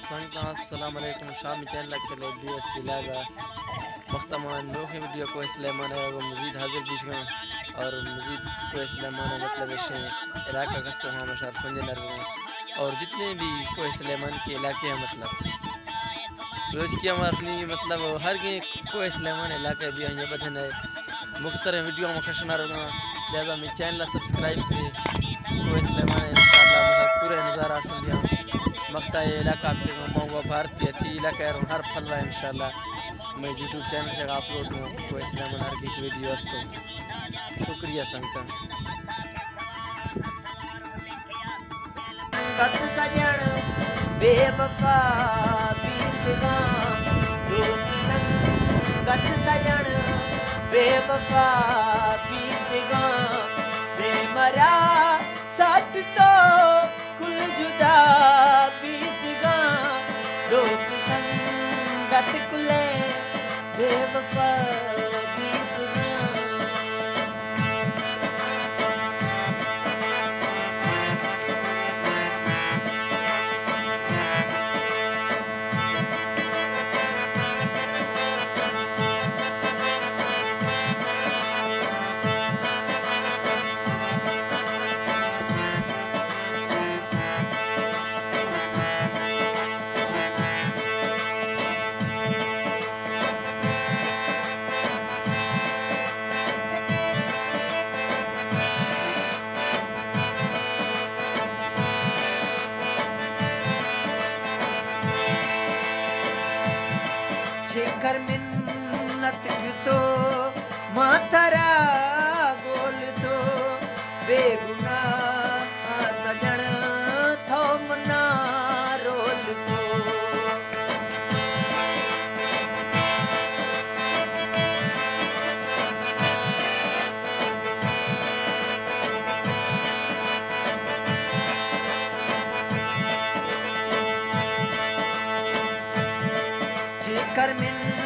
سنگتاں، السلام علیکم۔ شامی چینل ءَ کہ لو بی ایس ولاگ ءَ وخت ءَ ما نوکیں ویڈیو کوہ سلیمان ءَ گوں مزید حاضر بیتگاں اور مزید کوہ سلیمان ءَ مطلب ایشیں علاقہ کستو ہم شار سنجے نرگاں اور جتنے بھی کوہ سلیمان کے علاقے ہیں مطلب روچ کی ہم اپنی مطلب ہر گیں کوہ سلیمان علاقہ بھی ہیں بدن ہے مختصر ویڈیو ہم کشنا رہنا، لہذا میں چینل سبسکرائب کرے۔ کوہ سلیمان انشاءاللہ مطلب پورے نظارہ سنجے۔ مختا یہ علاقہ آپ کے گاؤں بھارتی ہے تھی علاقہ ہے ہر پھل رہا انشاءاللہ۔ میں یوٹیوب چینل سے اپلوڈ ہوں کوہ سلیمان ہر کی ویڈیو استو۔ شکریہ سنگتاں۔ سنگت سڄڻ بي وفا بيتگان، دوست سنگت سڄڻ بي وفا بيتگان، دي مرا ساٿ تو ڪل جدا بيتگان، دوست سنگت ڪلي بي وفا بيتگان۔ چکر منت کتو ما ترا گول تو، بے گناہ سجن تو منا رول تو۔ چکر من